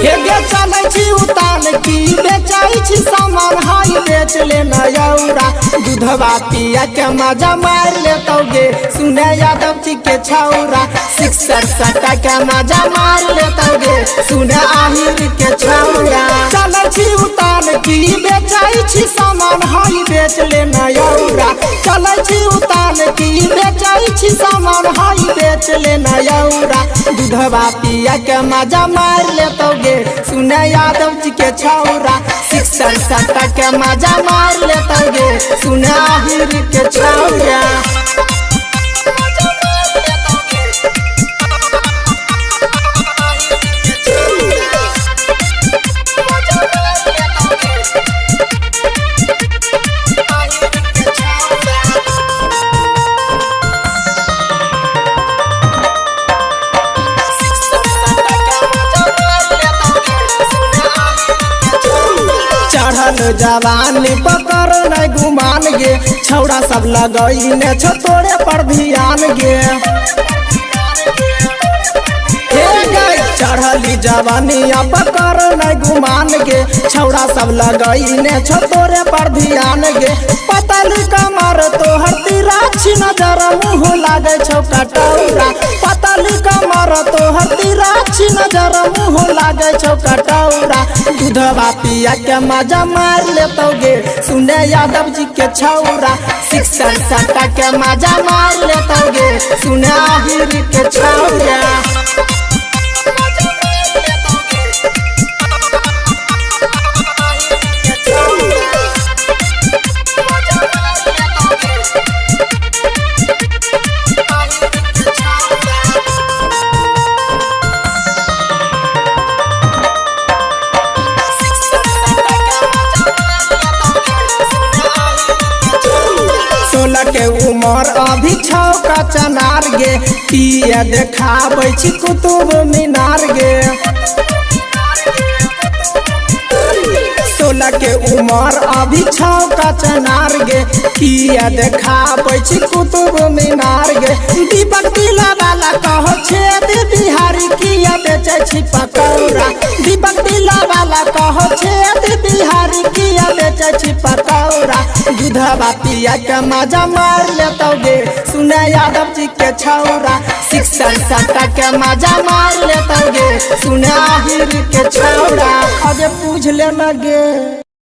हे गे चलै छी उतान की बेचै छी सामान हाई बेच लेना यौरा। दूधवा पिया के मजा मार लेतौ गे सुने यादव जी के छौरा। सिक्सर सटा के मजा मार लेतौ गे सुने आहिर के छौरा। चलै छी उतान की बेचै छी सामान हाई बेच लेना यौरा। चलै छी उतान की बेचै छी सामान हाई बेच लेना यौरा। दूधवा पिया के मजा मार लेतौ गे सुने यादव जी के छौरा। सिक्सर सटा के मजा मार लेतौ गे सुने आहिर के छौरा। चढ़ल जवानी पकड़ नहीं गुमान गे छौड़ा सब लगैने छौ तोरे पर ध्यान गे। हे गे चढ़ली जवानी पकड़ नहीं गुमान गे छौड़ा सब लगैने छौ तोरे पर ध्यान गे। पतल कमर तोहर तिराछी नजर मुँह लागे छौ कटौरा। पतल कमर तोहर तिराछी नजर मुँह लागे छौ कटौरा। दूधवा पिया के मजा मार लेतौ गे सुने यादव जी के छौरा। सिक्सर सटा के मजा मार लेतौ गे सुने आहिर के छौरा। सोलह के उमर अभी छौ का चनार गे पिया देखाबै छी कुतुब मीनार गे। 16 के उमर अभी छौ का चनार गे पिया देखाबै छी कुतुब मीनार गे। दीपक दिला वाला कहो छेद बिहारी किया बेचै छी पकौड़ा। दीपक दिला वाला कहो छेद बिहारी किया बेचै छी पकौड़ा। दूधवा पिया के मजा मार लेतौ गे सुने यादव जी के छौरा। सिक्सर सटा के मजा मार लेतौ गे सुने आहिर के छौरा। अगे पूछ लेना गे।